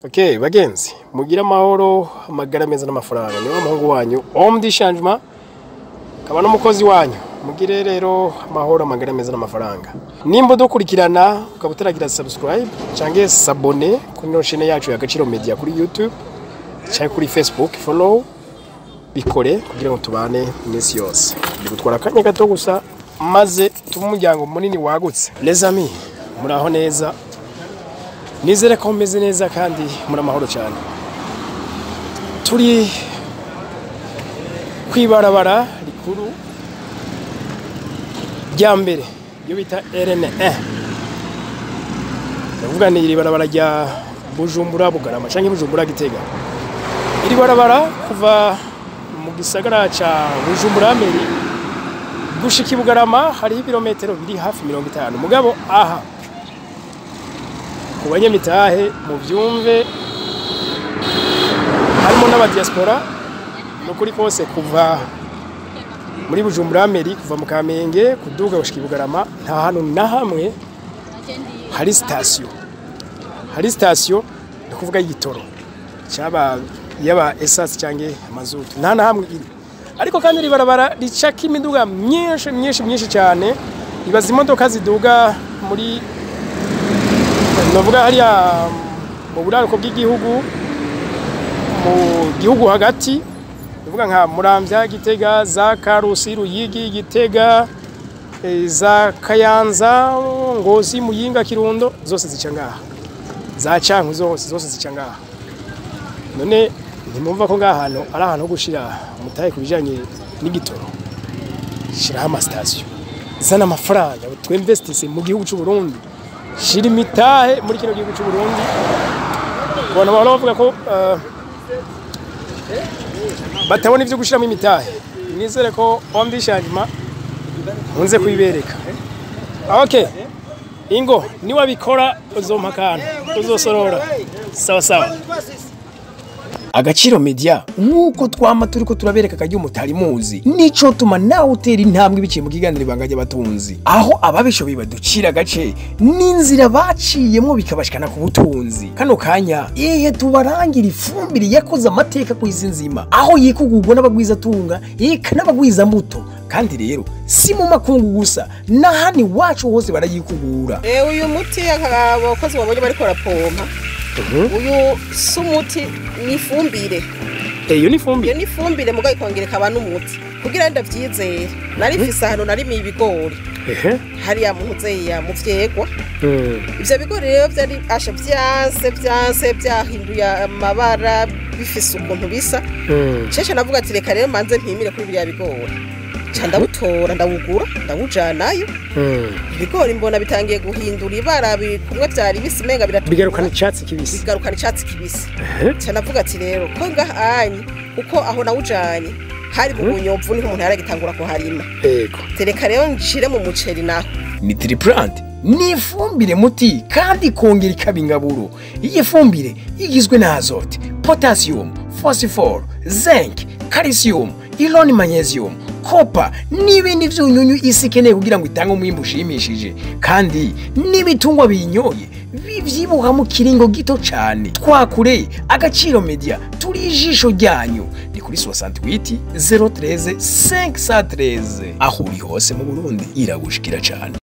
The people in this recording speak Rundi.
Okay, bagenzi, mugira amahoro, amagara meza n'amafaranga. Niwe muhungu wanyu, homme du changement, kaba n'umukozi wanyu. Mugire rero amahoro, amagara meza n'amafaranga. Nimba udukurikirana ukaba utaragira subscribe canke s'abonner kuri ino chaîne yacu ya Gaciro Media kuri YouTube canke kuri Facebook, follow, bikore kugira ngo tubane iminsi yose. Bigutwara akanya gato gusa maze tube umuryango munini wagutse. Les amis, muraho neza. Nizere ko mumeze neza kandi muri amahoro cyane. Turi kwibarabara rikuru rya mbere iyo bita RN1. Ndavuga ni iri barabara rya Bujumbura Bugarama canke Bujumbura Gitega. Iri barabara kuva mu gisagara ca Bujumbura Mairie gushika i Bugarama hariho ibirometero biri hafi 50. Mugabo aha ku banyamitahe muvyumve, harimo n'abadiaspora, nukuri kose kuva muri Bujumbura Mairie, kuva mu Kamenge kuduga gushika i Bugarama, nta hantu na hamwe hari station. Hari station ni kuvuga y'igitoro cyaba yaba essence canke mazutu, nta na hamwe iri. Ariko kandi iri barabara ricako imiduga myinshi myinshi myinshi cyane. Ibaza imodoka ziduga muri, novuga, hariya mu buraruko bw'igihugu, mu gihugu hagati, uvuga nka Muramvya, Gitega, za Karusi, Ruyigi, Gitega, za Kayanza, Ngozi, Muyinga, Kirundo, zose zica ngaha, za Cankuzo, zose zose zica ngaha. None ntimwumva ko ngaha hantu ari ahantu ho gushira umutahe ku bijanye n'igitoro? Shiraho amasitasiyo, zana amafaranga twinvestise mu gihugu c'u Burundi, shira imitahe muri kino gihugu c'u Burundi. Ku bantu bahora bavuga ko batabona ivyo gushiramo imitahe, nizere ko homme du changement nkunze kubibereka. Okay, ingo niwabikora uzompa akantu uzosorora. Sawa sawa. Agaciro Media, nk'uko twama turiko turabereka akaryo mutari muzi, nico tuma nawe utera intambwe biciye mu kiganiro Ibanga ry'Abatunzi, aho ababishoboye baducira agace n'inzira baciyemwo bikabashikana ku butunzi. Kano kanya ihe tubarangira ifumbire yakoze amateka ku isi nzima, aho yikugurwa n'abagwizatunga eka n'abagwiza mbuto. Kandi rero si mu makungu gusa, n'ahandi iwacu hose barayikugura. Uyu muti abakozi babonye bariko barapompa, uyu si umuti, ni ifumbire. Iyo ni ifumbire. Iyo ni ifumbire, mugabo ikongera ikaba n'umuti. Kugira ndavyizere, nari mfise ahantu narimiye ibigori hariya mu ntuzeya mu Vyegwa. Ivyo bigori rero vyari asha vyanse vyanse, vyahinduye amabara, bifise ukuntu bisa. Cece navuga ati: "Reka rero manze mpimire kuri biriya bigori." Ca ndawutora, ndawugura, ndawujanayo. Ibigori mbona bitangiye guhindura ibara, kumwe vyari bisa umenga biratukura. Bigarukana icatsi kibisi. Bigarukana icatsi kibisi. Ca navuga ati: "Rero ko ngahanye," kuko aho nawujanye hari mu Bunyomvu, niho umuntu yaragitangura kuharima. Tereka rero nshire mu muceri naho. Ni Triplant, ni ifumbire muti kandi ikongera ikaba ingaburo. Iyi fumbire igizwe na azote, potassium, phosphore, zinc, calcium, iron, magnesium, copper n'ibindi vyunyunyu isi ikeneye kugira ngo itange umwimbu ushimishije. Kandi n'ibitungwa biyinyoye bivyibuha mu kiringo gito cane. Twakure Agaciro Media, turi ijisho ryanyu. Ni kuri 68 013 513, aho uri hose mu Burundi iragushikira cane.